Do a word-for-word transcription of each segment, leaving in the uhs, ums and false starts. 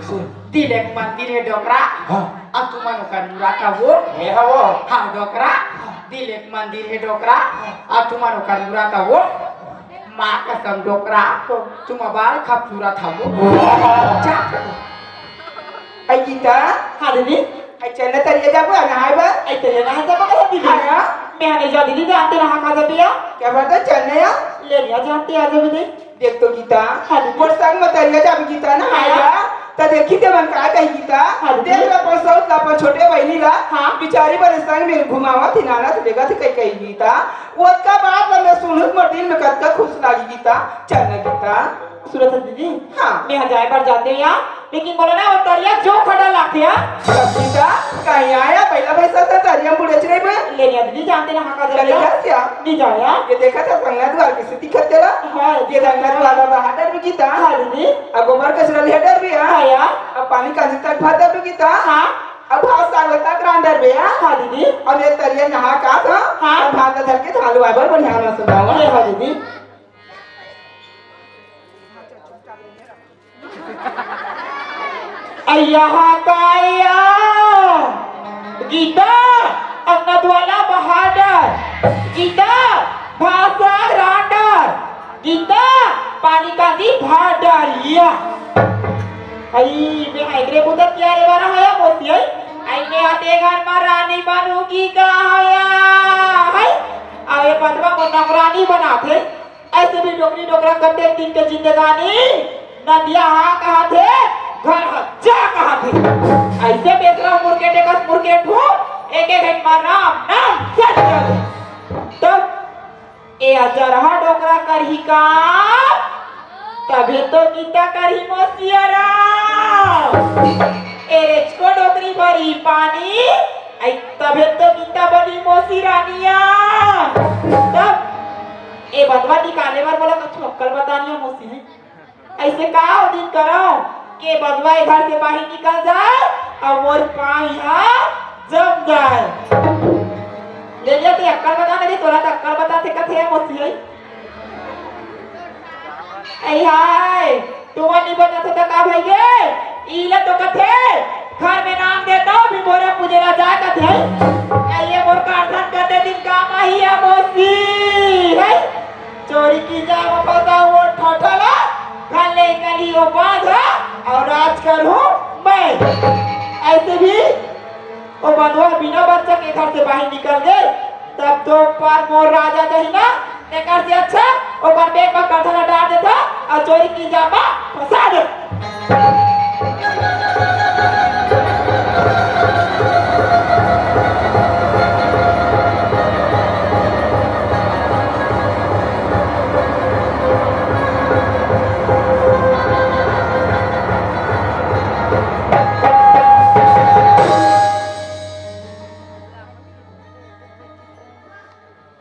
सुन। दिल एक मंदिर हे डोकरा, हाँ। अउ तुमन ओकर मुरा का वो। मैं हवो। हाँ डोकरा, दिल एक मंदिर हे डोकरा, अउ तुमन ओकर मुरा का वो। माँ कसम डोकरा, तुम बाल खप चूरा था वो। वाह। जा। ऐ गीता। हाँ दीदी। ऐ चल ना तरिया जाबो नहाए बर। ऐ तरिया नहाए जाबो कहा दीदी? हाँ। मैं नहीं जा दीदी, जानते नहा खा जाबे या। का बात हे, चल ना या। ले लिया जानते आ जाबे दीदी। देख तो गीता, हाँ दीदी। मोर संग में तरिया जाबे गीता नहाए बर। हाँ। त देखी ते मन का कही गीता। हाँ दीदी। देख ला अपन सौत ला अपन छोटे बहिनी ला। हाँ। बिचारी बने संग में घुमावत हे, नाना त लेगत हे कही कही गीता। ओतका बात ला मैं सुनहूं त मोर दिल में कतका खुश लागी गीता। चल ना गीता। सुनत हस दीदी? हाँ। मैं हा जाए बर जाते हूँ या, लेकिन मोला ना वो तरिया जोंक ह डर लागथे या। गीता, कहीं आया, पहला पैसा था तरिया में बुड़े चले में। ले लिया दीदी, जानते ना हाँ का चले जरिया। जा क्या? नहीं जाया। ये देखा था संगना दुआर किसे दिखत तेला? हाँ। ये संगना दुआर ला बाहर डर भी गीता। हाँ दीदी। अब गोबर कचरा लिया डर भी, हाँ? हाँ या। अब पानी कांजी तक भर डर भी गीता। हाँ। अब भात साग तक रांध डर भी, हाँ? हाँ दीदी। अब ये तरिया नहा का था? हाँ। अब भात धर के थालू आए बर बढ़िया मस्त बनावा। ये हाँ दीदी। अइया हा का या? गीता, अंगना दुआला बहार डर। गीता, भात साग रांध डर। गीता, पानी कांजी भर डर या। अई, मैं हा एकरे बुता तियारे वाला हया मोती हई। अई, मैं हा ते घर मा रानी बनहूं कि का हया? हई, अउ ये बदवा को नौकरानी बनाथे। अइसे भी डोकरी डोकरा कतेक दिन के जिंदगानी, नंदिया हा कहाथे, घर हा जा कहाथे। अइसे बेसरा मुरकेटे कस मुरकेट हूं, एक एक घंट मा राम नाम चल जाथे। तब ए अजरहा डोकरा करही का, तभे तो गीता करही मोसियारा। ए रेचको डोकरी भरही पानी, अई तभे तो गीता बनही मोसी रानिया। तब ए बदवा निकाले बर मोला कुछु अक्कल बतानी हे मोसी। अइसे का ओ दिन करंव के बदवा ए घर से बाहिर निकल जाय अउ मोर पांव इहां जम जाय। ले लिया ते अक्कल बता ना दे, तोला त अक्कल बताथे कथे मोसी। अई हाय, तुमन नइ बनत हो त का भई गे? इला तो कथे, घर में नाम देता हूँ, भी मोरा पूजे ला जाए कथे। अई ये मोर करधन कते दिन काम आही या मोसी, है? चोरी की जाए वापस आओ वो ठठला, घर ले निकली वो बांझा, अउ राज करूँ मैं। अइसे भी ओ बदवा बिना बच्चा के घर से बाहिर निकल गे, तब तो पर मोर राजा जही ना, तेकर से अच्छा ओकर बेग म करधन ला डार देथंव अउ चोरी की जामा फंसा देथंव।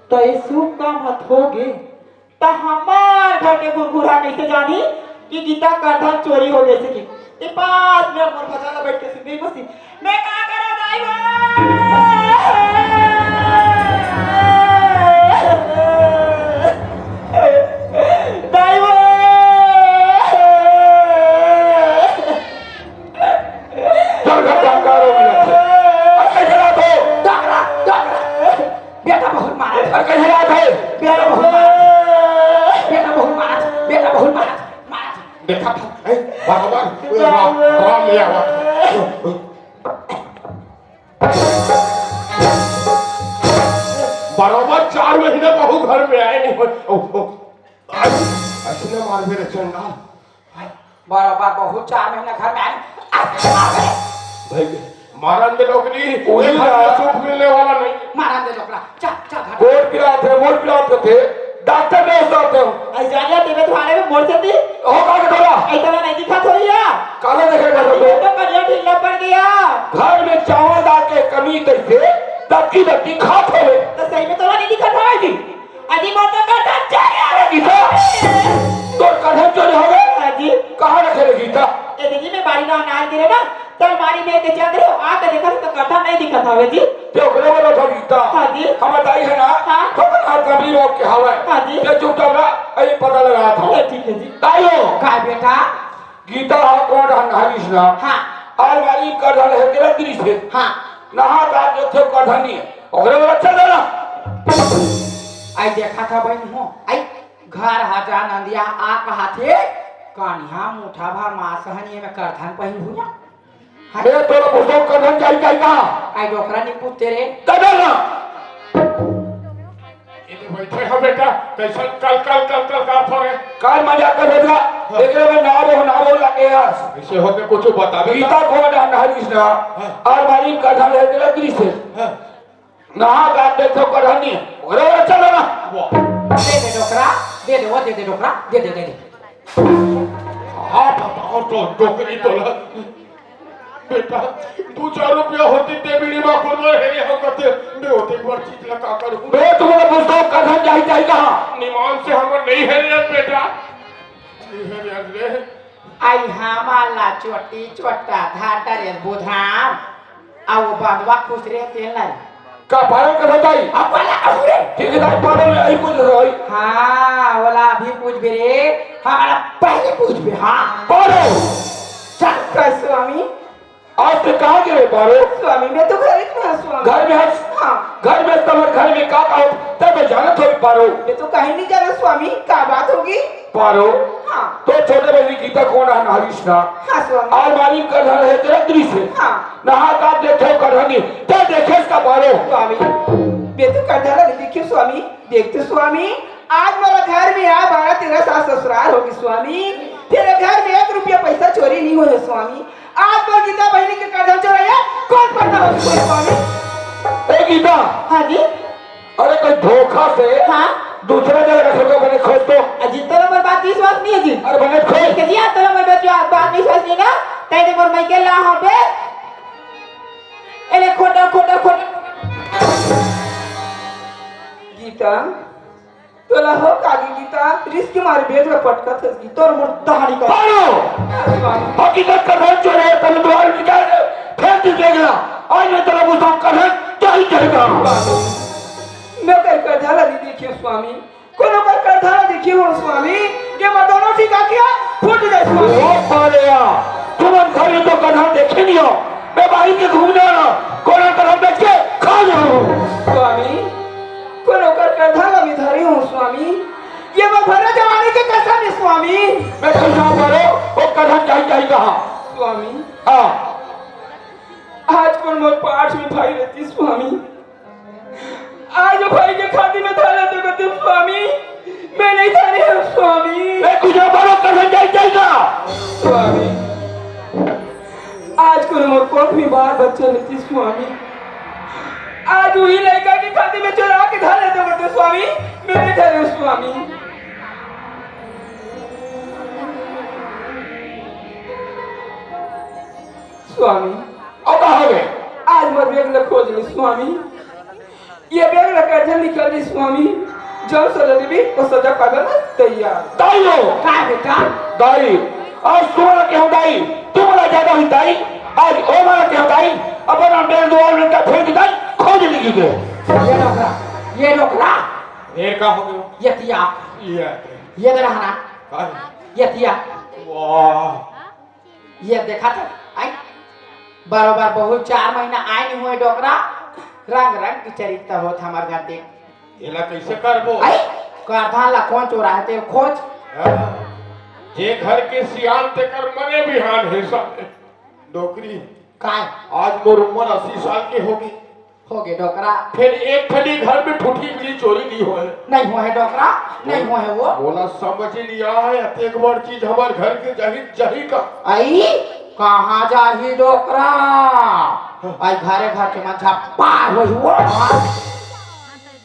त ए शुभ काम ह होगे, त हमर घर के गुरगुरहा कइसे जानही कि गीता करधन चोरी हो गइसे कि? ते पास में मोर भजन ला बइठ के सुनबे मसी। मैं का करंव दाई वो? दाई वो! चल घर का कारो मिलत हे। अरे कइसे रात हो? डोकरा, डोकरा। बेटा बहुत मारा। अरे कइसे रात हे? बेटा बहुत मारा। बेटा बहुत मारा। बेटा बहुत मारा। मारा। देखा था, ए, बरोबर, राम, राम ले आवा। बरोबर चार महीना बहू घर में आए नहीं हो। ओ, ओ, अइसने मारबे रे चंडाल। बरोबर बहू चार महीना घर में आए। भाई, मारन दे डोकरी, कोई ये घर में सुख मिलने वाला नहीं। मारन दे डोकरा, चल, चल घर। गोड़ पिरात हे, मोर पिरात हे, डॉक्टर ने साथ हो। अई जानिया तेरे तुम्हारे में मोर से थी। हो का के तोरा? अई तोला नहीं दिखा थोड़ी है। काले देखे घर में। तो करिया ढीला पड़ गया। घर में चावल दाल के कमी तइसे, दबकी दबकी खात होवे। तो सही में तोला नहीं दिखा था जी। अजी मोर तो करधन चोरी हो गे। गीता, तोर करधन चोरी हो गे? हाँ जी। कहाँ रखे रे गीता? ए दीदी, मैं बारी ना अनाज गिरे ना, त अलमारी में के चल रहे हो, आके देखा तो करधन नहीं दिखत हवे जी। ते ओकरे बोलो था गीता। हाँ जी। हमर दाई हे ना, हाँ। तो अपन हाथ कमरी रोक के हवे। हाँ जी। ते चुपचाप रह, अरे पता लगा था। ए, ठीक है जी। दाई हो। का बेटा? गीता ह कोन डहर नहाइस ना? हाँ। अलमारी कर डहर हे तेरा दृश्य। हाँ। नहा का देखो कर धनी। ओकरे बर अच्छा दाना। आई देखा था बहन हो। आई घर हा जा नंदिया आ कहा थे। कानिहा मुठा भर मास हन ये में करधन पहिन भुइया। बे तोला बुढ़ऊ करधन चाही, चाही कहा? आई डोकरा नहीं पूछते रे। तबे ना। ये तो बैठे हो बेटा, कैसन कल, कल, कल, कल का थोड़े? काल मजाक कर बेटा। हाँ। एकरे में ना रहो, ना रहो लगे यार। ऐसे होते कुछ बतावे गीता का? को ना, ना कृष्णा। हाँ। और मारी करधन है तेरा दृश्य। हाँ। नहा का देखो करधनी। ओरे, ओरे, चलो ना। वाह। दे दे डोकरा, दे दे, वो दे दे डोकरा, दे दे, दे दे। हाँ, बताओ तो, डोकरी तोला। बेटा, दू चार रुपया होती ते बीड़ी मा कुल मर हेरे हो करते, मैं होते एक बार चीज ला का करूँ? बे, तुम्हारा बुढ़ऊ करधन चाही, चाही कहा? निमान से हमर नहीं हेरे यार बेटा। नहीं हेरे यार रे। आई हमार ला चोटी चोटा धाटा रे बुधराम। आ वो बाबा खुश रे तेल ला। का पालन कर बताई? अब वाला कहू रे। ठीक है, दाई पालन में आई कुछ रही। हाँ, वाला अभी पूछ बे रे। हमारा पहले पूछ बे, हाँ। पारो। चल। का स्वामी? आज ते कहाँ गे रे पारो? स्वामी, मैं तो घर में हूँ, स्वामी। घर में हस? हाँ। घर में तमर घर में का का होत? तब मैं जानत होई पारो। मैं तो कहीं नहीं जाना, स्वामी। का बात होगी? पारो। हाँ। तो छोटे बहनी गीता कोन है नहारिस ना? हाँ, स्वामी। अलमारी में करधन है तेरा दृश्य। हाँ। नहा का देखे करधनी। ते देखेस का पारो? स्वामी, मैं तो करधन नहीं देखी, स्वामी। देख तो स्वामी, आज मोला घर में आए बारह तेरह साल ससुराल होगी स्वामी। तेरे घर में एक रुपया पैसा चोरी नहीं होए स्वामी। आज मोर गीता बहिनी के करधन चोराया, कौन पता होगी कोई स्वामी? ए गीता। हाँ जी। अरे कोई धोखा से हाँ। दूसरा जगह रख सको, बने खोज तो। अजी, तोला मोर बात विश्वास नहीं है जी। अरे बने खोज। ठीक है जी, हाँ, तोला मोर बात, बात विश्वास नहीं ना, तै दे मोर माई के ला हो बे। एले खोटा, खोटा, खोटा। गीता, तोला हो का गे गीता? रिस्क मारे बेग ला पटकत हस गीता, तोर मोर दहाड़ी कर। पारो! स्वामी। हकीकत का रोज जो रहे, तब द्वार निकाल दे, फेंक दे बेग ला। आज मैं तेरा बुझाऊं, कल है, क्या ही कहेगा? मैं कर कर झाला नहीं देखियो स्वामी, कोनो कर कर झाला देखियो हो स्वामी, ये मैं दोनों ठीक आखिया फूट जाए स्वामी। ओ पारे, तुम घर में तो कन्हा देखे नहीं हो, मैं बाहर के घूमने वाला, कोनो कन्हा बेच के खा जाऊं। स्वामी, कोनो कर करधा ला मैं धरे हूँ स्वामी, ये मैं भरे जवानी के कसम है स्वामी। मैं कल जाऊँ पारो, वो करधन चाही, चाही कहा? स्वामी। हाँ। आज कोन मोर पाठ में भाई रहती स्वामी। आज वो भाई के खातिर मैं धरे तो करती स्वामी। मैं नहीं धरे हूँ स्वामी। मैं कुछ ना पारो, करधन चाही, चाही कहा? स्वामी। आज कोन मोर कोख में बाल बच्चा लेती स्वामी। आज वही लड़का के खातिर मैं चुरा के धर लेते होते स्वामी, मेरे धरे स्वामी। स्वामी। अब कहाँ गए? आज मैं बेग ला खोज ली स्वामी। ये बेग ला करधन निकल दी स्वामी, जौन सजा देबी, वो सजा पावे ला तैयार। दाई हो। का बेटा? दाई, आज तुम्हारा क्या हो दाई? तुम्हारा ज्यादा ही दाई, आज ओ मारा क्या हो दाई? अपन हम बेग दुआर में का फेंक दाई, खोज नहीं गए। ये डोकरा, ये डोकरा। ये का हो गया? ये तिया। ये। ये दे रहा ना। का है? ये तिया। वाह। ये देखा था, आई? बरोबर बहुत चार महीना आए नहीं हुए डोकरा, रंग रंग की चरित्र होत हमार घर देख। एला कैसे करबो? आई? करधा ला कौन चोरा है तेरे खोज? हाँ। जे घर के सियान तेकर मने बिहान है सब। डोकरी। काय? आज मोर उम्र अस्सी साल के होगी। हो गे डोकरा। फिर एक ठनी घर में ठूठी बीड़ी चोरी नहीं होए। नहीं होए डोकरा, नहीं होए वो। मोला समझ ही नहीं आए, अतेक बड़ चीज हमार घर के जाही, जाही का? आई, कहाँ जाही डोकरा? आई घरे घर के मन झप्पा होई वो।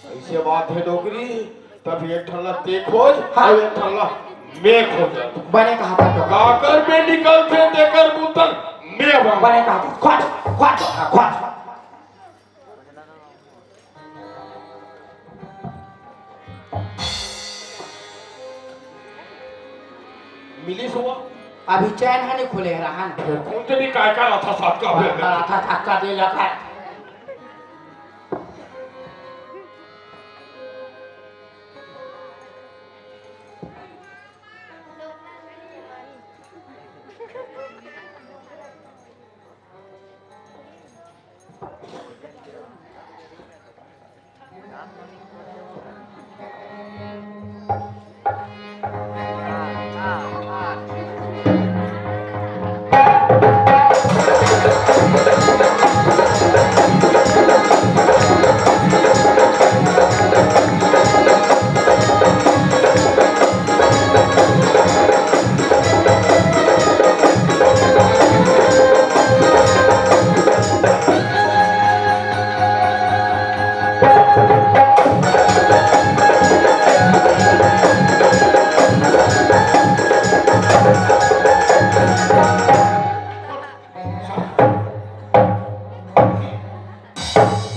ऐसे बात है डोकरी, तब एक ठन ला ते खोज, हाँ। और एक ठन ला मैं खोज। बने कहा था डोकरा। काकर में निकल थे तेकर बुतन मैं बन। बने कहा था, खोज, खोज, खोज। मिलिस हुआ? अभी चैन ह नहीं खुले रहन। फिर कौन जनी काय का रथा साथ का फिर? रथा साथ का दे लगा।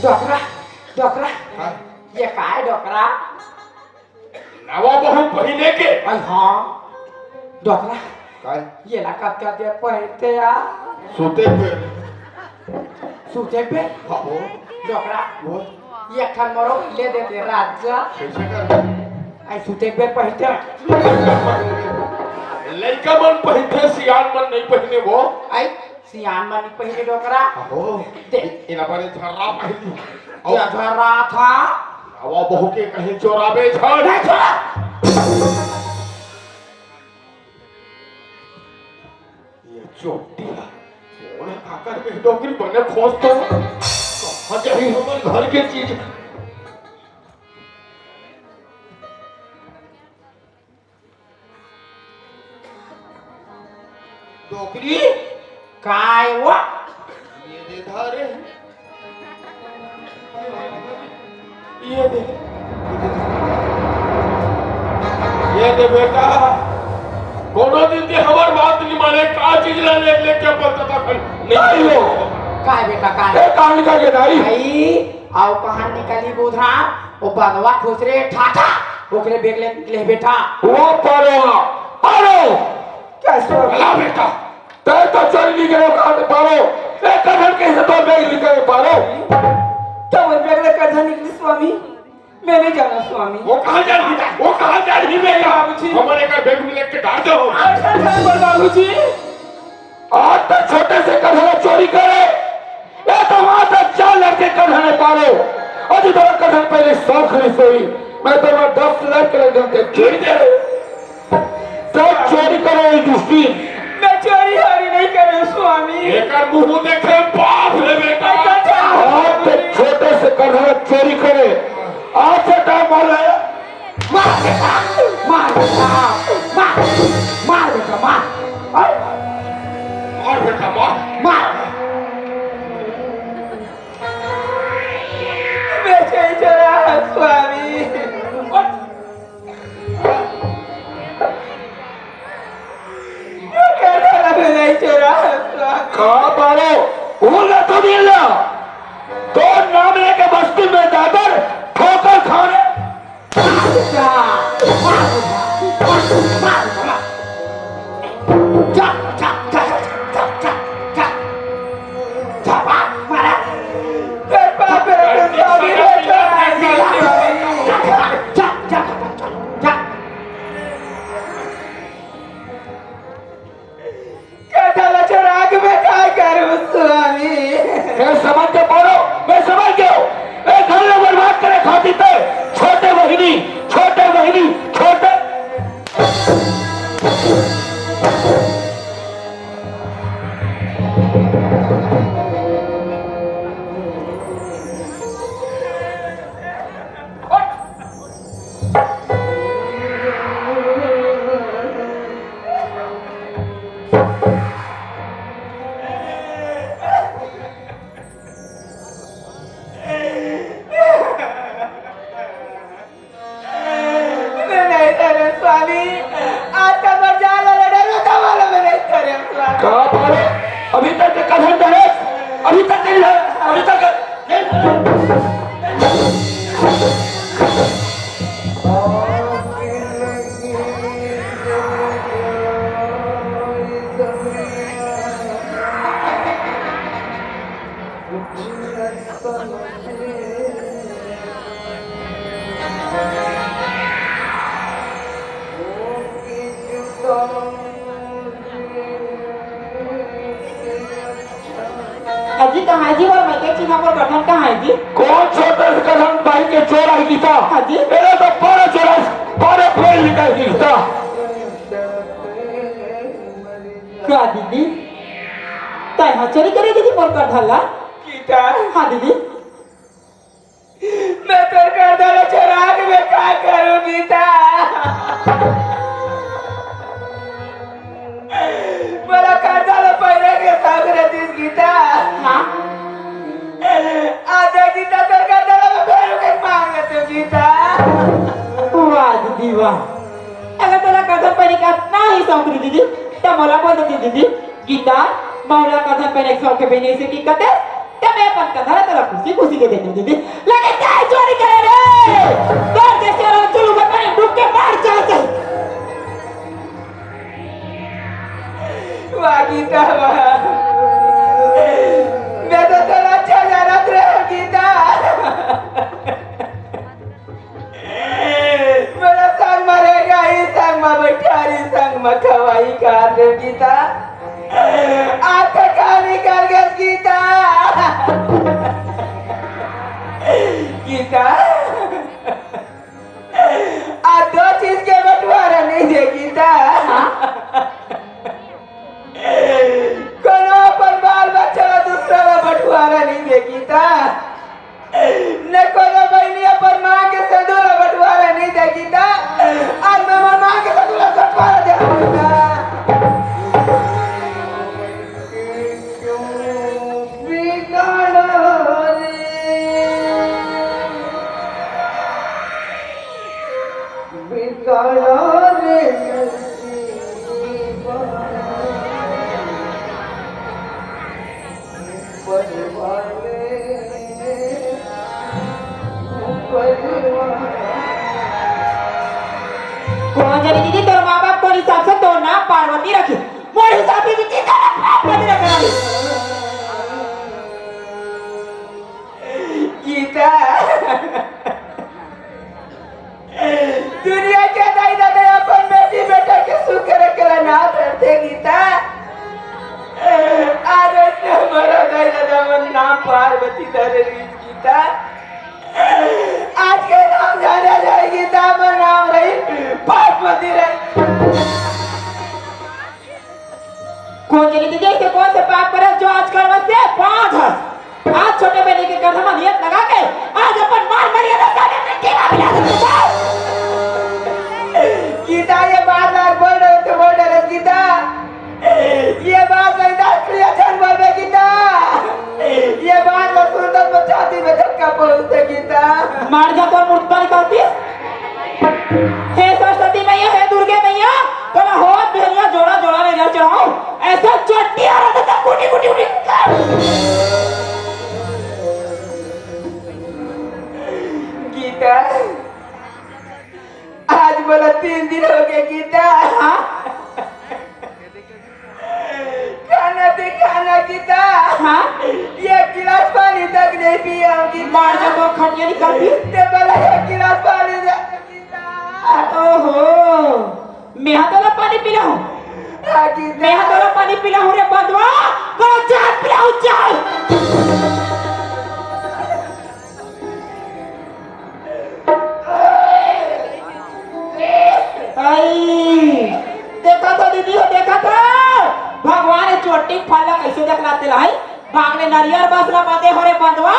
डोकरा, डोकरा, हाँ? ये काय डोकरा? नवा बहू पहिने के। अरे हाँ, डोकरा। काय? ये ला कतका देर पहिरते यार? सूते पे। सूते पे? हाँ, वो। डोकरा। वो। ये ठन मोरो ले देते राजा। कैसे कर? आई सूते पे पहिरते। लइका मन पहिरते, सियान मन नहीं पहिने वो। आई सियान मन नहीं पहिने डोकरा। हाँ, वो। दे। इ-, इना पर झर्रा पहिने। क्या झर्रा था? नवा बहू के कहीं चोराबे झन। नहीं चोरा। ये चोटी है। मोला काकर में डोकरी बने खोज तो। कहाँ जाही हमर घर के चीज? डोकरी? काय वो? ये दे धारे। ये दे। ये दे बेटा। कोनो दिन ते हमर बात नहीं माने, का चीज ला ले, लेके अपन तथा खन-, नहीं नहीं हो। हो। काय बेटा, काय? ए, कहाँ निकल के दाई? भाई, आओ कहाँ निकली बुधरा? वो बंधवा खुसरे ठाठा, ओकरे बेग ले निकले बेटा। वो परो, परो। कैसे? भला बेटा। तै तो चोरी नहीं करे, कहाँ से पारो? ए, कधन कैसे तो बैग निकले पारो? क्या वो बैग ले कधन निकली स्वामी? मैं नहीं जाना स्वामी। वो कहाँ जा रही? वो कहाँ जा रही बेटा? बाबूजी। हमारे का बैग में लेके डाल दो। अच्छा, अच्छा, पर बाबूजी। आज तक छोटे से कधन चोरी करे, ये तो वहां तक चार लड़के कधन पारो। अजी तो कधन पहले सौ खरीद सोई, मैं तो मैं दस लाख के लग जाते चोरी दे। सब चोरी करे ये दुष्टी। मैं चोरी हरी नहीं करे स्वामी। एकर मुंह देखे बाप रे बेटा। अच्छा, अच्छा। आप तो छोटे से कन्हैया चोरी करे। आज से टाइम मार लाया। मार बेटा, मार बेटा, मार, मार बेटा, मार। मार बेटा, मार। मार। मैं चोरी चोरा स्वामी। का बारो? भूल तो नहीं ला। तो नाम लेके बस्ती में जाकर ठोकर खाने। कथा ला चोरा के मैं काय करूं स्वामी? मैं समझ के पारो, मैं समझ गयो। ए घर ला बर्बाद करे खातिर ते छोटे बहिनी, छोटे बहिनी, छोटे। मैं नहीं करे स्वामी, आज का मर जाला लड़े लो तो वाला मैं नहीं करे स्वामी। का बात है? अभी तक के कथन करे, अभी तक के, अभी तक। जी, कहाँ जी? मोर मायके चिन्हा, मोर गठन कहाँ हे जी? कोन छोटे से गठन भाई के चोर आही गीता? हाँ जी। एला तो बड़ा चोर आही, बड़ा फेल निकल गीता। का दीदी? तैं हा चोरी करे दीदी मोर गठन ला? गीता। हाँ दीदी। मैं तोर करदा ला चोरा के मैं का करूं गीता? मोला करदा ला पहिरे के शौक रहिस गीता। हाँ। आज गीता तोर करदा ला मैं फेरू के मांग लेथंव गीता। वाह दीदी वाह, अगर तोला करदा पहिरे के अतना ही शौक रहिस दीदी, त मोला बोल देतिस दीदी। गीता, मोला करदा पहिरे के शौक हे बहिनी, अइसे कि कते, त मैं अपन करदा ला तोला खुशी खुशी दे देथंव दीदी। लेकिन तैं चोरी करे रे, तोर जइसे रंचुल उबर पानी डूब के मर जाथे। वाह गीता वाह, मैं तो तोला अच्छा जानत रहेंव गीता। मोला संग म रेंगही, संग म बइठही, संग म खवही काहत रहेंव गीता। आज तैं कहाँ निकल गेस गीता? गीता, आज दो चीज के बंटवारा नइ दे गीता। कोनो अपन बाल बच्चा ला दूसरा ला बंटवारा नइ दे गीता। न कोनो बहिनी अपन माँ के सेंदूर ला बंटवारा नइ दे गीता। आज मैं मोर माँ के सेंदूर ला बंटवारा दे गीता। कोन जनी दीदी, तोर माँ बाप कोन हिसाब से तोर नाम पार्वती रखे? मोर हिसाब से दीदी, तोर नाम पार्वती रखे। गीता, दुनिया के दाई ददा अपन बेटी बेटा के सुख करे के ला नाम रखथे गीता। आज अइसने हमरो दाई ददा मन नाम पार्वती धरे रहिस गीता। आज के नाम जाने जाही गीता, मोर नाम रही पार्वती रही। कोन जनी दीदी, अइसे कोन से पाप करे जो आज करवा से बांझ हस? आज छोटे बहिनी के करधा म नियत लगा के आज अपन मान मर्यादा सारे मिट्टी में मिला दे तू। गीता, ये बात आज बोल रहे थे, बोल रहे गीता। ये बात नहीं था, इसलिए झन बोल रहे गीता। ये बात मैं सुनता तो छाती में धक्का पहुंचते गीता। मार जा तो मुर्दा निकालती। हे सरस्वती मैया, हे दुर्गे मैया, तोला होत भेरिया जोड़ा जोड़ा नरियर चढ़ाओ। अइसे चट्टी आ रहा था, कुटी कुटी कुटी। गीता, आज मोला तीन दिन हो गए गीता। हाँ? खाना दे, खाना गीता। हाँ? एक गिलास पानी तक नहीं पिया हूँ गीता। मार जा तो खटिया निकाल दी। ते बोला एक गिलास पानी दे गीता। ओहो, मैं हा तोला पानी पिला हूँ। हाँ गीता। मैं हा तोला पानी पिला हूँ रे बंदवा, तोला जान पिला हूँ, जान। आई, देखा तो दीदी हो, देखा तो। भगवान ए चोट्टी फल ला कइसे देखना तेला है? भाग ले नरियर बस ला बंदे हो रे बंदवा।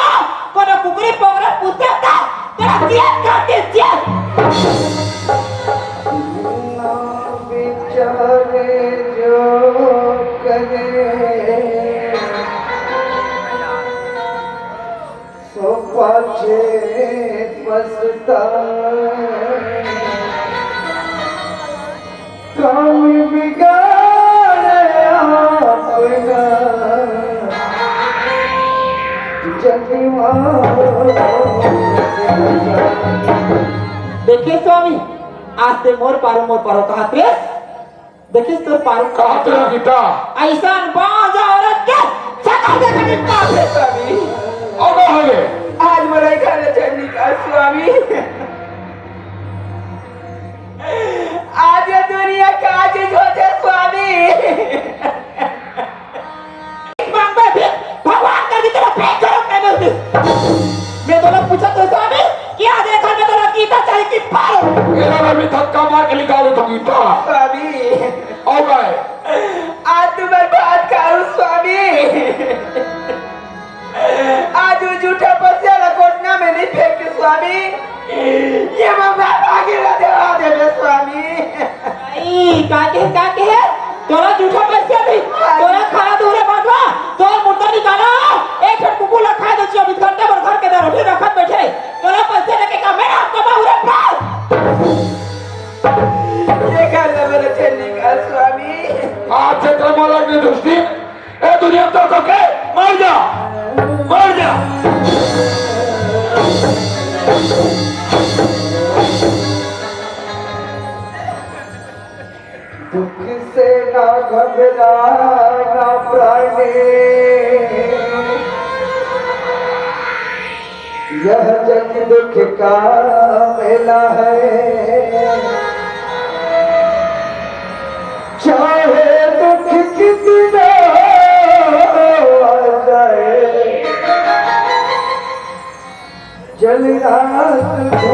कोनो कुकरी पोगरा पूछे ता, तेरा जियत काटे जियत। ना बिचारे जो करे। सो पाछे पछताए, काम बिगाड़े अपना, जग मा। देखे स्वामी, आज ते मोर पारो, मोर पारो कहत रे। देखिस तोर पारू। कहाँ तेरा गीता? अइसन बांझ औरत के शकल देख के का भेद स्वामी? और ना होगे। आज मोला घर ले चल निकाल स्वामी। आज ये दुनिया का चीज होथे स्वामी। मांगबे भी भगवान के स्वामी, ओ भाई। आज तुम्हर भात खाहूं स्वामी। आज वो जूठा पसिया ला कोटना में नइ फेंके स्वामी। ये ममला भागी ला देवा देबे स्वामी। आई, का कहे, का कहे? तोला जूठा पसिया भी, तोला खाना दूर है बांटवा, तोर मुर्दा निकाला, एक ठन कुकुर ला खा दे, चौबीस घंटे भर घर के दरोही रखत बैठे, तोला पसिया लेके का मैं आपका बाहु रे पास? ये घर ला मेरे चेन्नी का स्वामी। आज से तेरा मोला अपनी दृष्टि, ए दुनिया तो, तो के, मर जा, मर जा। दुख से ना घबराना प्राणी, यह जग दुख का मेला है। चाहे दुख कितना आ जाए, जलना तुझे।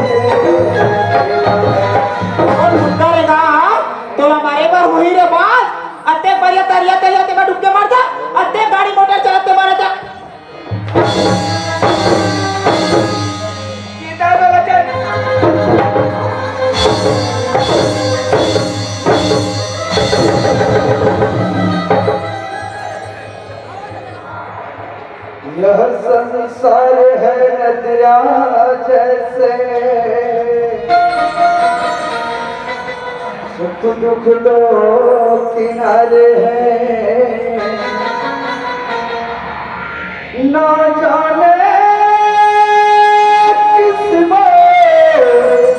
और मुर्दा रे ना, तोला मारे बर होही रे बात। अत्ते परिया तरिया तरिया ते में डूब के मर जा। अत्ते गाड़ी मोटर चलाते मर जा। सीधा बोला चल। यह संसार है नदिया जैसे, सुख दुख दो किनारे हैं। ना जाने किस मोड़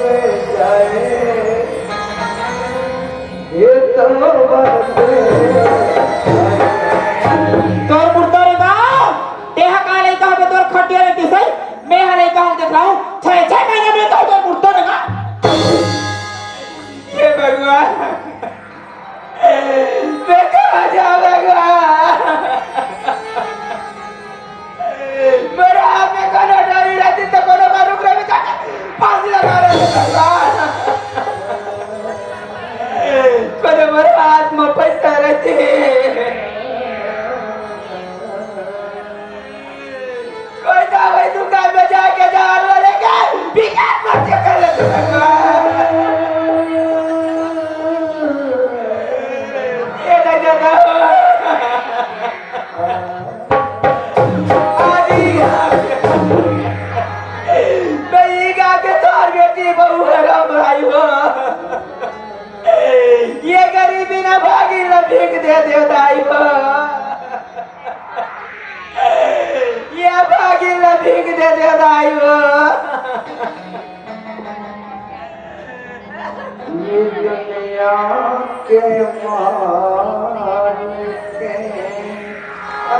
में जाए, ये तो बात है। तोर मुर्दा रे गाँव, तेहा का लइका हवे तोर खटिया रे किसई, मैं हा लइका हूँ देख रहा हूँ, छह छह महीने में तो तोर मुर्दा रे गाँव। ये भगवान, मैं कहाँ जाऊँ भगवान? मेरे हाथ में कोनो डोरी रहती तो कोनो का रुख रहे जाके फांसी लगा रहे थे भगवान। कोनो मेरे हाथ में पैसा रहती। कोई दवाई दुकान में जाके दारू लेके बिकास मत कर ले भगवान। ये दादा। आदि। मैं ये गा के तोर बेटी बहू है राम भाई हो। ये गरीबी ना भागी ला भीख दे दे दाई हो। ये भागी ला भीख दे दे दाई हो। ये दुनिया के मालिक हैं। आ,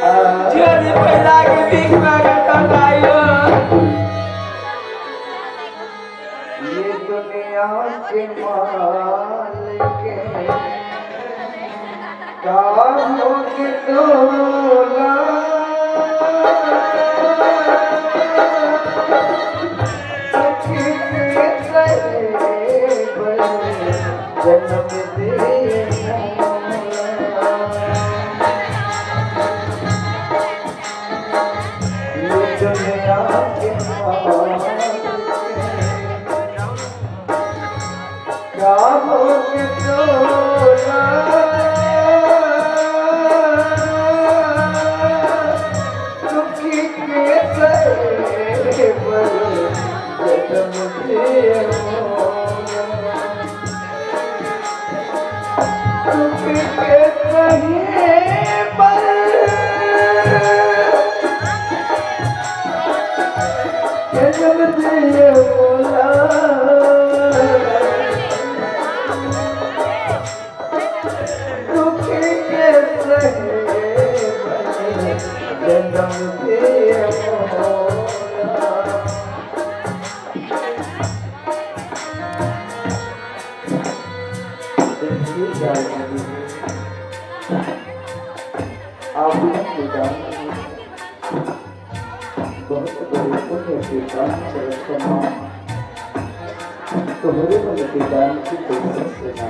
आ, झोली फैला के भीख मांगत हन दाई हो। ये दुनिया के मालिक हैं। का होके तोला सखी के सहेबल जन्म दे मोला। ये दुनिया के मालिक हैं। का होके तोला दुखी के सहेबल जन्म दे मोला। दुख के सहेबल जन्म दे मोला। दुख के सहेबल जन्म दे मोला। देखिए, आप लोग के गाँव में बहुत बड़े पुण्य के काम चलत हे माँ, तोहरे मन के दान की कोई से ना।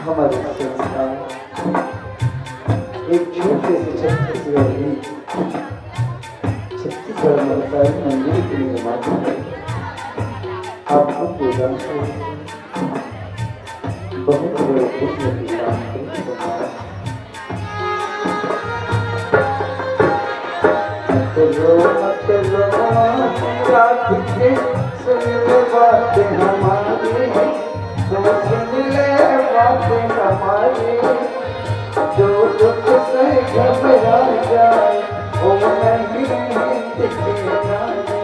हमारे संस्कार एक छोटे से छत्तीसगढ़ में छत्तीसगढ़ महतारी मंदिर के निर्माण है। आपको प्रोग्राम को बहुत बड़े पुण्य की काम को मत रो, मत रो, राधिके, सुन ले बात हमारी, तो सुन ले बात हमारी। जो दुख से घबरा जाए, वो नहीं दिखे नारी,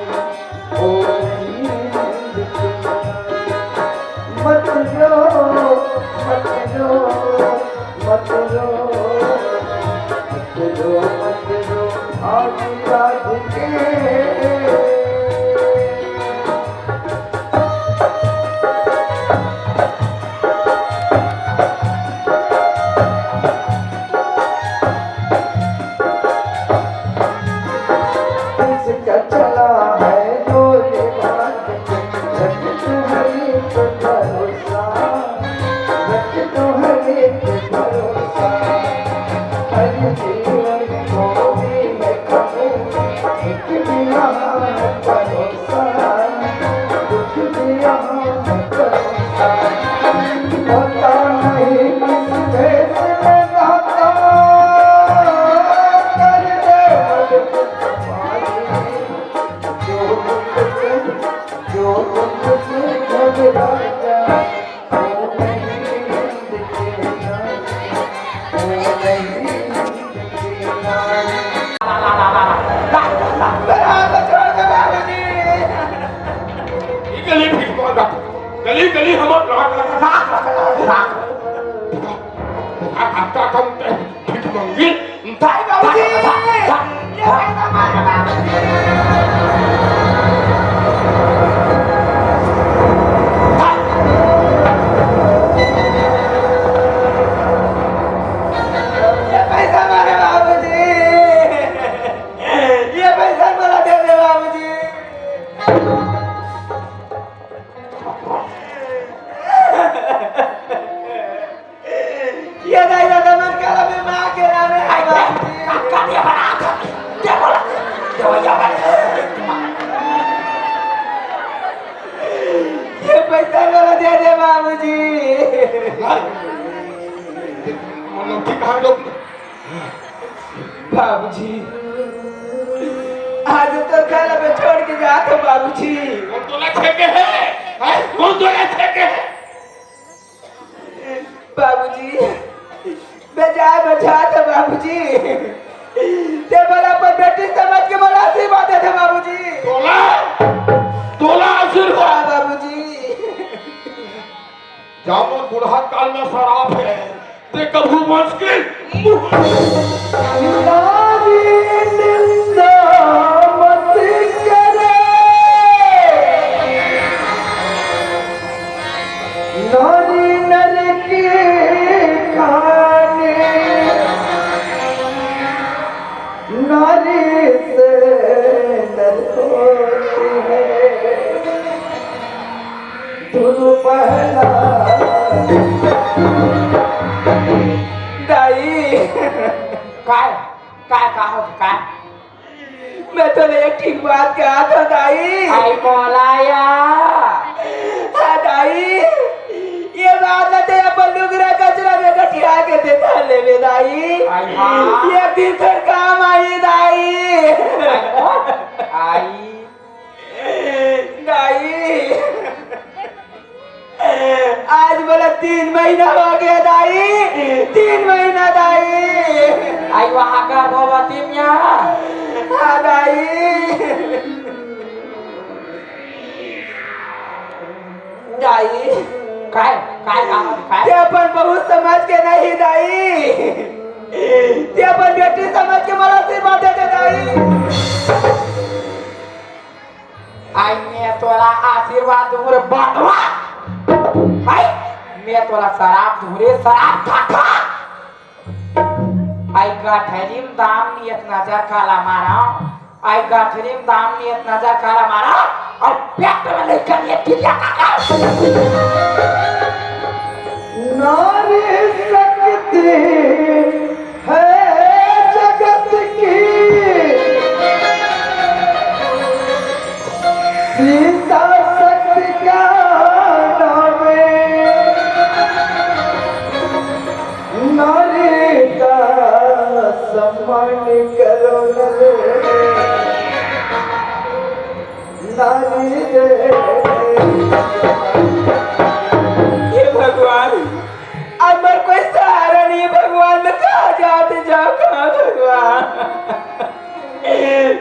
वो नहीं दिखे नारी। मत रो, मत रो, मत रो, मत रो, मत रो, आज राधिके। इसका चला है गोली बात, जग तुम्हारी तो भरोसा, जग तुम्हारी तो भरोसा। हर जीवन को भी है कबूल, एक भी यहाँ भरोसा। गली गली हमर लगा लगा। आपका कम भिखमंगी। भाई बाबूजी, ये पैसा मारे बाबूजी। ये पैसा मारे बाबूजी। ये पैसा मला दे दे बाबूजी। ये दाई दादा मन काला में माँ के नामे आई बाबूजी। का, का दिया बना? क्या बोला? देवैया बना। ये पैसा मला दे दे बाबूजी। मतलब ठीक है लोग। बाबूजी, आज तो घर में छोड़ के जात हो बाबूजी। कौन तोला छेके है? हैं? कौन तोला छेके है? बाबूजी, बेजाय बजात हो बाबूजी। ते मोला अपन बेटी समझ के मोला आशीर्वाद दे दे बाबूजी। तोला, तोला आशीर्वाद। हाँ बाबूजी। जानो बुढ़ा काल में शराब है, ते कभू वंश के मुंह नारी निंदा मत करे, नारी नर की कहानी। नारी से नर होती है दुर्बला। दाई। काय? काय, का होत, काय? मैं तोला एक ठीक बात कहा था, दाई। आई बोला या। हाँ, दाई। ये बात ना ते अपन लुगरा कचरा में गठिया के देता ले बे, दाई। आई हाँ। ये दिन फिर काम आई, दाई। आई ओ, आई। दाई, आज बोला तीन महीना हो गया दाई, तीन महीना दाई। आई वहाँ गर्भवती में। हाँ दाई। दाई। काय? काय? काय? काय? ते अपन बहुत समझ के नहीं दाई। ते अपन बेटी समझ के मोला आशीर्वाद दे दे दाई। आई मैं तोला आशीर्वाद दूं रे बटवा। आई मैं तोला शराब दूं रे, शराब खा खा। आई गठरी में दाम नियत नजर काला मारा। आई गठरी में दाम नियत नजर काला मारा, अउ पेट में लइका नियत किरिया काका। नारी शक्ति है जगत की, सीता शक्ति का नाम है। नारी का सम्मान करो न रे, नारी रे। हे भगवान, अब मोर कोई सहारा नहीं भगवान, मैं कहाँ जात जाँव, कहाँ भगवान?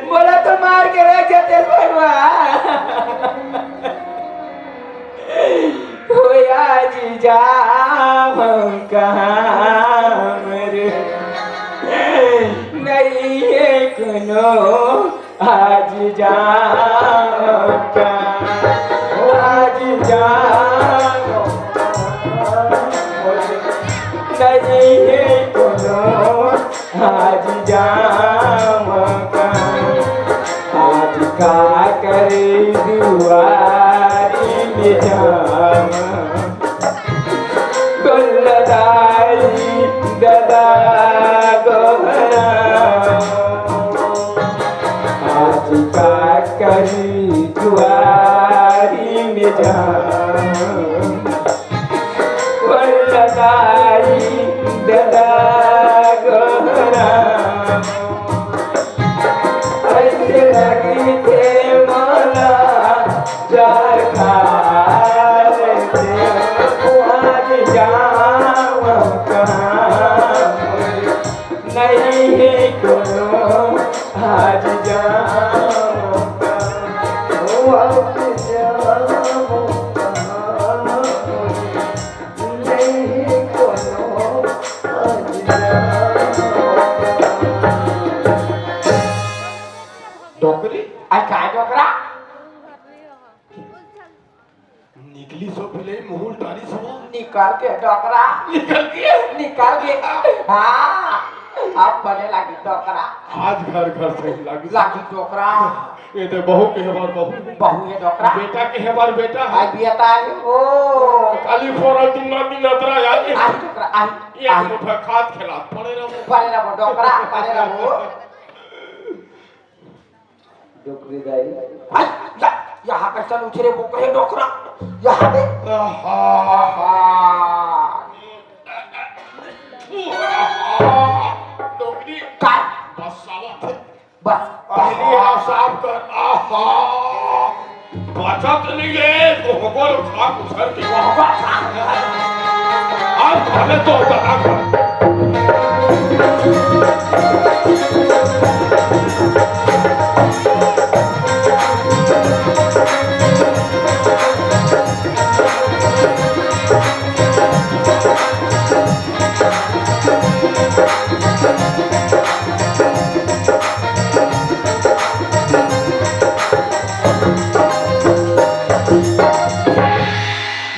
मोला तो मार के रख देते भगवान। हो आज जाँव कहाँ मोर, नहीं हे कोनो आज जाँव कहाँ, आज जाँव कहाँ मोर, नहीं हे कोनो आज जाँव कहाँ, आज काकर दुआरी में जाँव। गोल्लदाई ददा गोहराँव, आज काकर दुआरी में जाँव। गोल्लदाई ददा गोहराँव। अइसे लगिथे मोला जहर खाय के, आज जाँव कहाँ, नहीं हे कोनो, आज जाँव कहाँ, आज जाँव कहाँ। डोकरी? आई काय डोकरा? निकली सो पहले मुंह टारी सो। निकल के डोकरा। निकल के? निकल के। हाँ, अब बने लागी डोकरा। आज घर घर सही लागी। लागी डोकरा। ये तो बहू के हमार बहू। बहू ये डोकरा। बेटा के हमार बेटा है। आई बेटा है। ओ। काली फोरा दुन्ना दिन अतरा यार। आई डोकरा, आई, एक आई। मुठा खात खिलात पड़े रहो। पड़े रहो डोकरा, पड़े रहो। डोकरी दाई। आई, या, यहाँ कैसन उछरे बोकरे डोकरा। यहाँ दे। आहा। आहा। डोकरी। का? बस साला थे। बस, पहली आहा। आप साफ कर। आहा, बचत नहीं है, तो होकर खा कुछ के। होकर खा। अब खा ले तो बता कर।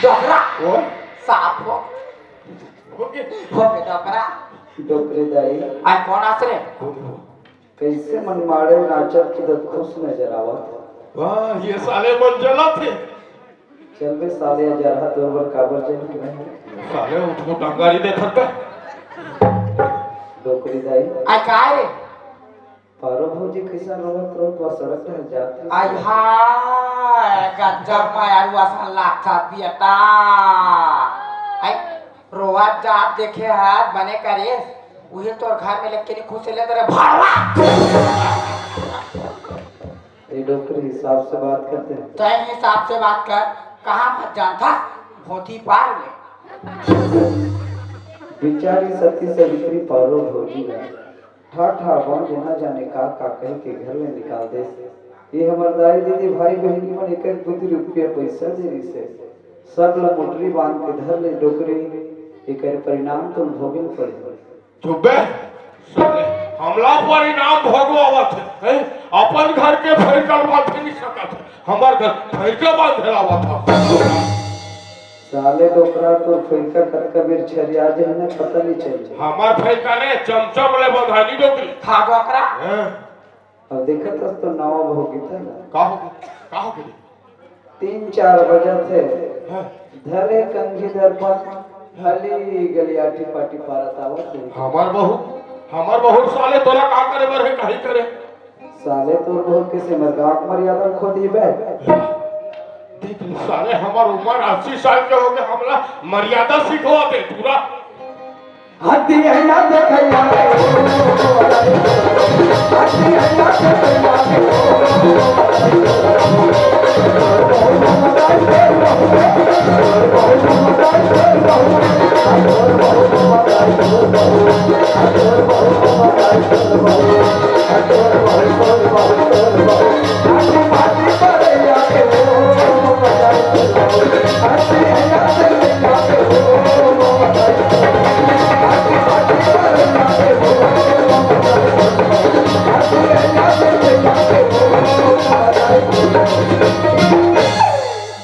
डोकरा। ओ? साफ हो। हो गए। हो गए डोकरा। डोकरी दाई। आज कौन आस रे? कैसे मन माड़े नाचत कूदत खुश नजर आवत। वाह, ये साले मन जलत हे। चल बे साले, जरहा तोर बर काबर जलत नहीं। साले उठ को डंगारी दे थक। डोकरी दाई। आ काय रे? पारो भौजी कैसा रोवत रोवत वह सड़क डहर जात हे। आय हाय, गजब मायारू असन लागत बेटा। आय, रोवत जात देखे हस, बने करे, उही तोर घर में लेके नहीं खुश ले तेरे भड़वा। ए डोकरी, हिसाब से बात करते हैं। तय हिसाब से बात कर, कहाँ मत जानता, भोती पार में। बिचारी सती सवित्री पारो भौजी ला ठा ठा बांध ना जाने का का कह के घर ले निकाल देस। ये हमर दाई दीदी भाई बहिनी मन एक एक बुद्धि रुपया पैसा दे रिसे, सब ला मोटरी बांध के धर ले डोकरी, एकर परिणाम तो भोगे पड़े। चुप बे, साले, हमला परिणाम भोगवावत हे, हैं? अपन घर के फैकल बांधे नहीं सकत हे, हमर घर फैकल बांधे लावत हे। साले डोकरा, तोर फैका कतका बेर छरिया जे हे ना, पता नहीं चले। हमर फैका रे, चमचम ले बंधानी डोकरी। खा डोकरा। हैं? अब देखत हस तो नवा भोगी था ना। का हो गे? का हो गे? तीन चार बजत हे। हाँ। धरे कंघी दर्पण, हली गली आटी पाटी पारत आवत हे। हमर बहू, हमर बहू साले तोला का करे बर हे, काहे करे? साले तोर बहू के से मर गाँव मर्यादा खो दी बे। देख ले साले, हमर उम्र अस्सी साल के हो गे, हमला मर्यादा सिखवा दे पूरा। हड्डी है ना देखैया रे, हड्डी है ना देखैया रे।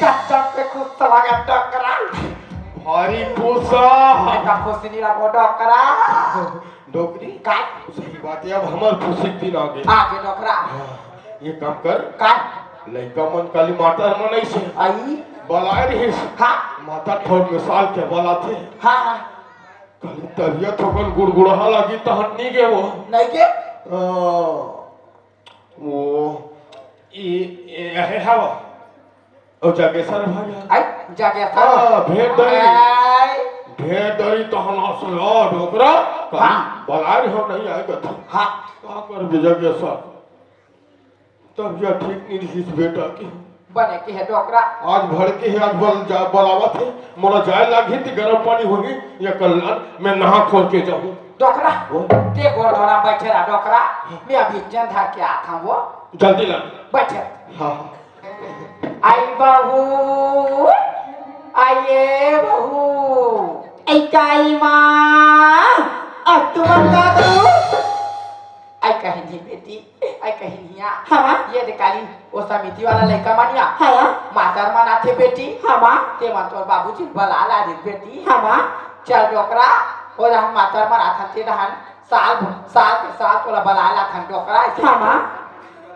गजब के खुश तो लगा डोकरा। भारी खुश। बेटा खुश नहीं लगा डोकरा। डोकरी? का? सही बात हे, अब हमर खुशी के दिन आगे। आगे डोकरा। हाँ, ये काम कर। का? लइका मन काली माता मन ऐसे आई। बलाए रहिस। हाँ। माता ठोर में साल के बलाथे। हाँ, हाँ। काली तबियत होगन गुड़गुड़हा लगी तहन नहीं गे वो। नहीं गे? अ, वो, ई, ए, हे हवा। ओ जागेसर भैया। आई, जागेसर। हाँ, भेंट डरी। आई। भेंट डरी तहन आसो, आ, डोकरा, काली हाँ। बलाए रहे हो, नहीं आए कथे। हाँ। का करबे जागेसर? तबियत ठीक नहीं रहिस बेटा के। बने के हे डोकरा। आज भड़के हे, आज बल-, जा-, बलावत हे, मोला जाए लागही त गरम पानी होही या कल्याण, मैं नहा खोर के जाहूँ। डोकरा, वो? ते गोड़ धोरा बैठे रहा डोकरा, मैं अभी जन धर के आता हूँ वो। जल्दी ला। बैठे। हाँ, हाँ। आई बहू, आइए बहू। आई काई माँ, अब तुम का दू? आई कहीं नहीं बेटी, आई कहीं नहीं आ। हाँ। ये दे काली, वो समिति वाला लइका मन या। हाँ। मातर मन आथे बेटी। हाँ। ते मन तोर बाबूजी बला ला दे बेटी। हाँ। चल डोकरा, वो रहन मातर मन आथन ते रहन साल, साल के साल तोला बला ला थन डोकरा ऐसे। हाँ।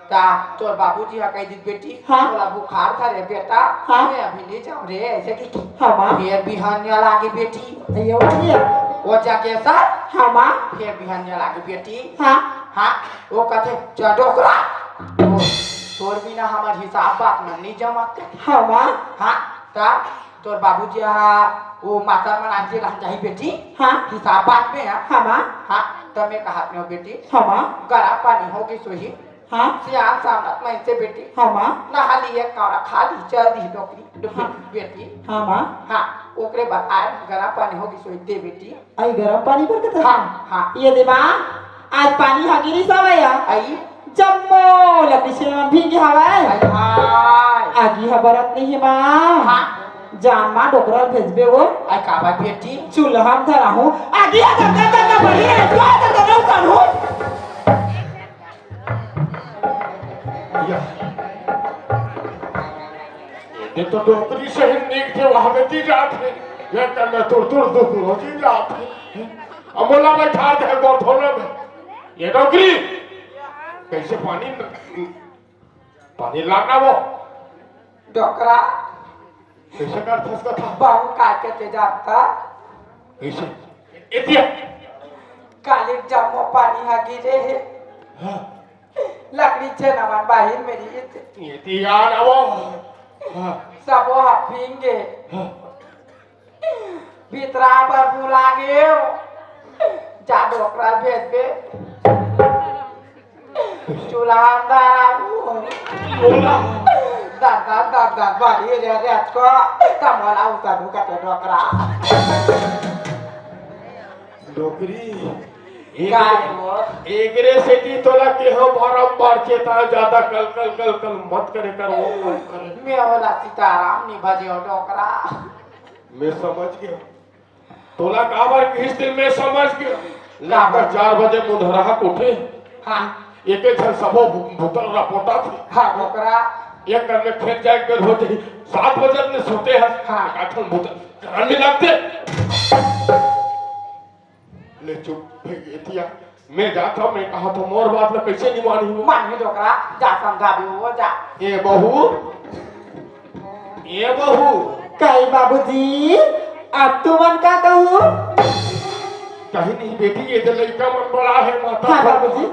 ता तोर बाबूजी हा कह दी बेटी, हाँ। तोला बुखार था रे बेटा, हाँ। मैं अभी नहीं जाऊँ रे, ऐसे कि हाँ, माँ। फिर बिहान लागे बेटी। ये वाली है। वो जाके सर। हाँ, माँ। फिर बिहान लागे बेटी। हाँ। हाँ, वो कहते, "जा डोकरा।" वो, तोर बिना हमार हिसाब बात मन नहीं जमा कर। हाँ, माँ। हाँ, ता तोर बाबूजी हा, वो माता मन आजी रहन जाही बेटी। हाँ। हिसाब बात में है। हाँ, माँ। हाँ, तब मैं कहा अपने बेटी। हाँ, माँ। गरम पानी होगी सोही। हाँ। सियान सामना मैं से बेटी। हाँ, माँ। नहा ली, एक कौड़ा खा ली, चल दी डोकरी, डोकरी हाँ। बेटी। हाँ, माँ। हाँ, ओकरे बाद आए गरम पानी होगी सोही दे बेटी। आई गरम पानी बर के हाँ, हाँ। ये दे माँ, आज पानी हा गिरिस हवय या। आई। जम्मो लकड़ी से मन भींगे हवय। आई हाय। आगी हा बरत नहीं है माँ। हाँ। जान माँ डोकरा भेजबे वो। आई काबर बेटी? चूल्हा में धरा हूँ। आगी हा दर दर दर दर बढ़ी है, इसको दर दर दर उतारू। या। ये तो डोकरी से ही नीक थे, वहाँ में दी जात है। ये करना तुर तुर दो दो जी जात है। अब मोला बैठा दे गोठोले में। ये डोकरी, कैसे पानी न-, पानी लाना वो? डोकरा। कैसे कर फंस का था? बाहु काटे ते जाता। कैसे? एतिया। काली जम्मो पानी हा गिरे हे। हाँ। लकड़ी छेना मन बाहिर मेरी इत। एतिया ना वो। हाँ। सबो हा भींगे। हाँ। भीतरा बर बुला गेव। जा डोकरा भेज दे। चूल्हा अंदर आऊ। बोला। दादा, दादा, बारी रे, रे, को, कमला उतारू का तो डोकरा। डोकरी। एक, काय वो? एकरे सेती तोला केहो बारंबार चेता, ज्यादा कल, कल, कल, कल मत करे कर, वो मत करे। मैं ओला सीताराम नहीं भजे हो डोकरा। मैं समझ गया। तोला काबर किहिस ते मैं समझ गया। लगभग चार बजे मुंधरहा कोठे। हाँ। एक एक झन सबो भू-, भूतल रपोटा थे। हाँ, डोकरा। एक कर में खेत जाए के बेर होते ही सात बजे ने सोते हैं। हाँ। एक आठन भूतल करन में लगते। ले चुप भई एतिया, मैं जात हंव, मैं कहत हंव, मोर बात ला कइसे नइ मानही वो? मानही डोकरा, जा समझाबे वो, जा। ए बहू, ए बहू। काई बाबूजी, अब तुमन का कहू? कहीं नहीं बेटी, ये तो लइका मन बड़ा हे माता। हाँ बाबूजी।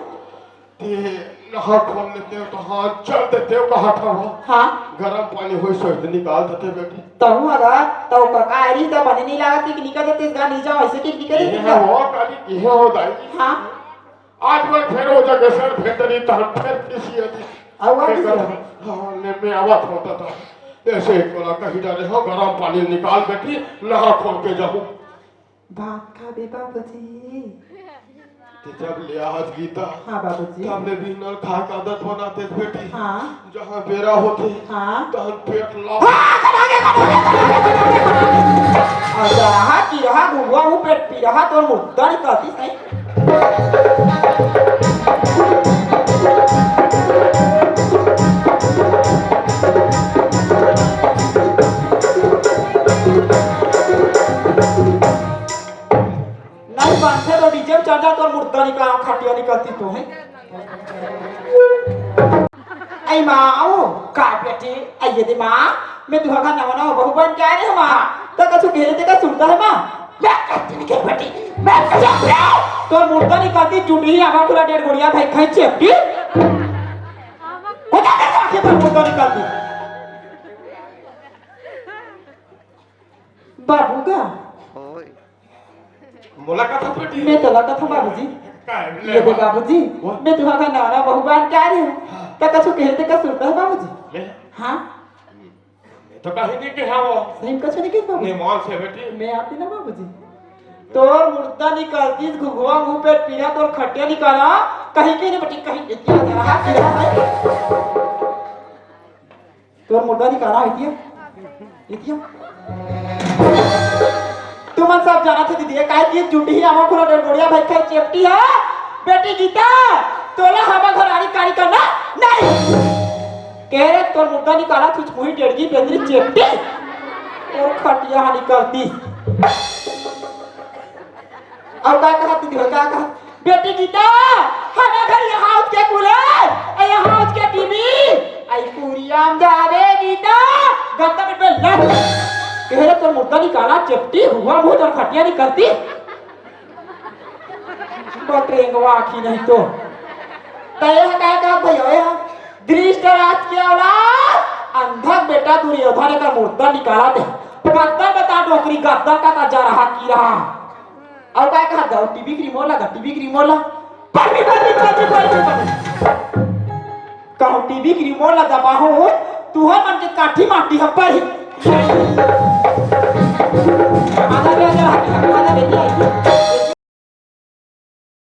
ते नहा खोल लेते हो तो हाँ चल देते हो, कहत हंव वो। हाँ। गरम पानी होई सोच निकाल देते बेटी। तहूँ अगर तहूँ का कायरी त बने नइ लागत कि निकल देते गा, नइ जाओ ऐसे कि निकल देते ये गा। हो काली, ये हो दाई। हाँ। आज मैं फेर वो जगह सर भेतरी तहन फेर किसी अदी। अउ आ मैं किसी कर-, अदी। हाँ, मैं, मैं आवत होता था। ऐसे एक बोला कहीं जा रहे हो, गरम पानी निकाल बेटी, नहा खोल के जाहूँ। भात खाबे बाबूजी। ते जब ले आज गीता, हाँ बाबूजी। तब ले भी नल खा के आदत बना दे बेटी। हाँ। जहाँ बेरा होथे, हाँ। तहन पेट ला। हाँ, कटा के, कटा के, कटा के, कटा के। अच्छा, रहा कि रहा, घुघुआ मुँह पेट पी रहा, तोर मुर्दा निकलती सही। नहीं बनथे तो डीजे में चढ़ जा, तोर मुर्दा निकला, खटिया निकलती तो है। आई माँ, ओ, का बेटी, आइए दे माँ, मैं तुहा घर नवा नवा बहू बन के आए रे माँ, तो कछु घेरे ते का सुनता है माँ? मैं कहती नहीं के बेटी, मैं कहती नहीं। तोर मुर्दा निकलती, चुटी ही आवा खुला डेढ़ गोड़िया भाई खाई चेपटी। होता कैसे आखिर तोर मुर्दा निकलती? बाबू का? ओए। मोला कथा बेटी। मैं तोला कथा बाबूजी। काय ये दे बोला? बाबूजी, बोल। मैं तुहा घर नवा नवा बहू बन के आ रही हूँ। हाँ। त कछु कहे ते का सुनता है बाबूजी? मैं? हाँ। मैं तो कहीं नहीं कहा वो। सही में कछु नहीं कहे बाबूजी? मैं मौन से बेटी। मैं आती ना बाबूजी। तोर मुर्दा निकलतीस, घुघुआ मुँह पेट पीरा, तोर खटिया निकाला, कहीं के नहीं बेटी, कहीं के किया जा रहा, किया है। तोर मुर्दा निकाला है क्या? ये क्या? तुमन सब जानत हे दीदी, काय कि चुटी ही आमा खुला डेढ़ गोड़िया भाई खाई चेपटी है। बेटी गीता, तोला हवा घर आड़ी काड़ी करना नहीं। कह रे तोर मुर्दा निकाला, तुझ मुही डेढ़गी बेंदरी चेपटी। तोर खटिया हा निकलती। अउ का कहत दीदी, का कहत? बेटी गीता, हमारे घर यहाँ उसके कूलर, अउ यहाँ उसके टीवी, आई पूरी आम जावे गीता, गत्ता में पे लग। कह रे तोर मुर्दा निकाला, चपटी हुआ मुँह तोर खटिया निकलती। बटरेंगवा आखी नहीं तो। त ये का कहत भैया, ये दृष्ट राज के औलाद, अंधा बेटा दुर्योधन का मुर्दा निकाला दे। गद्दा बता डोकरी, गद्दा का ता जा रहा की रहा। अउ काय कहत हंव? टीवी के रिमोट ला दा, टीवी के रिमोट ला। पढ़ी, पढ़ी, पढ़ी, पढ़ी, पढ़ी। कहूँ टीवी के रिमोट ला दबाहूँ, तुहर मन के काठी माटी ह पढ़ी।